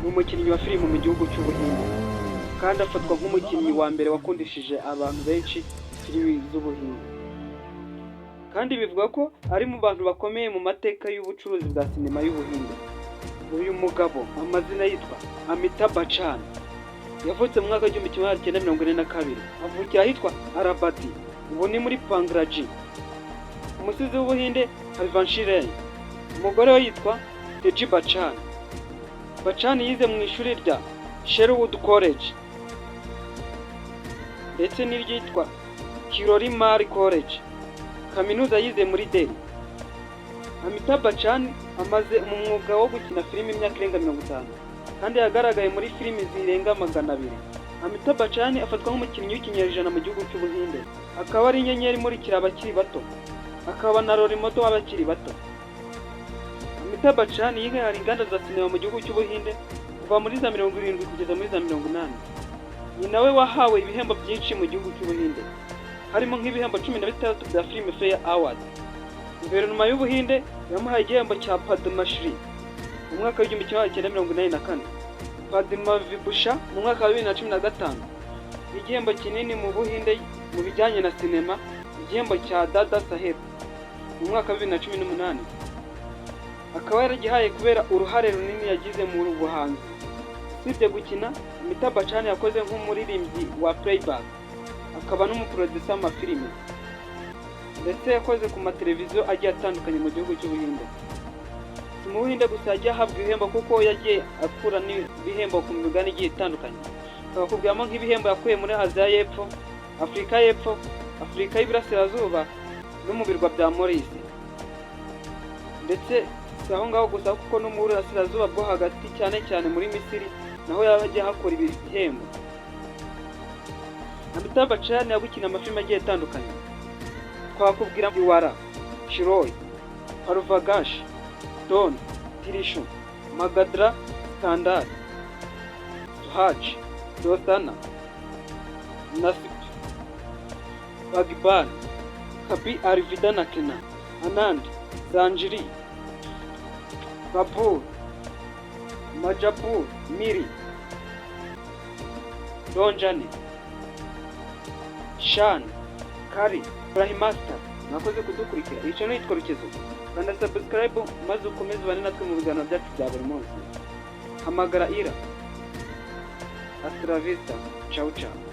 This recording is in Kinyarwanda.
Ni umukinnyi wa filime mu gihugu cy'Ubuhinde, kandi afatwa nk'umukinnyi wa mbere wakundishije abantu benshi filimi z'Ubuhinde, kandi bivuga ko ari mu bantu bakomeye mu mateka y'ubucuruzi bwa sinema y'Ubuhinde. Uyu mugabo amazina yitwa Amitabh Bachchan. Yavutse mu mwaka w'1942, avukira ahitwa Allahabad, ubu ni muri Bangladesh. Umusizi w'Ubuhinde Harivansh Rai. Umugore we yitwa Teji Bachchan. Bachchan yize mu ishuri rya Sherwood College ndetse n'iryitwa Kirori Mal College. Kaminuza yize muri Delhi. Amitabh Bachchan amaze mu mwuga wo gukina filimi imyaka irenga 50, kandi yagaragaye muri filimi zirenga 200. Amitabh Bachchan afatwa nk'umukinnyi w'ikinyejana mu gihugu cy'Ubuhinde, akaba ari inyenyeri imurikira abakiri bato, akaba na role model w'abakiri bato. Amitabh Bachchan yihaye inganda za sinema mu gihugu cy'Ubuhinde kuva muri za 70 kugeza muri za 80. Ni nawe wahawe ibihembo byinshi mu gihugu cy'Ubuhinde, harimo nk'ibihembo 16 bya Filmfare Award. Guverinoma y'Ubuhinde yamuhaye igihembo cya Padma Shri mu mwaka w'1984, Padma Vibhushan mu mwaka wa 2015, igihembo kinini mu Buhinde mu bijyanye na sinema, igihembo cya Dada Saheb mu mwaka wa 2018, akaba yaragihaye kubera uruhare runini yagize mu buhanzi. Usibye gukina, Amitabh Bachchan yakoze nk'umuririmbyi wa playback, akaba n'umuproducer w'amafilime, ndetse yakoze ku mateleviziyo agiye atandukanye mu gihugu cy'Ubuhinde. Si mu Buhinde gusa yagiye ahabwa ibihembo, kuko yagiye akura n'ibihembo ku migabane igiye itandukanye. Twakubwiramo nk'ibihembo yakuye muri Aziya y'Epfo, Afurika y'Epfo, Afurika y'Iburasirazuba no mu birwa bya Maurice. Ndetse si aho ngaho gusa, kuko no mu burasirazuba bwo hagati, cyane cyane muri Misiri, naho yagiye ahakura ibihembo. Amitabh Bachchan yagukina amafilime agiye atandukanye. Twakubwira Iwara, Sholay, Parvagash, Don, Trishul, Magadla, Sikandar, Suraj, Dostana, Naseeb, Baghban, Kabhi Alvida Na Kehna, Anand, Zanjeer, Babul, Majboor, Mili, Donjane, Shaan, Kali, Brahmastra. Mwakoze kudukurikira. Iyi channel yitwa Rukezo. Kanda subscribe maze ukomeze ubane natwe mu biganiro byacu bya buri munsi. Hamagara Ira. Hasta la vista. Ciao ciao.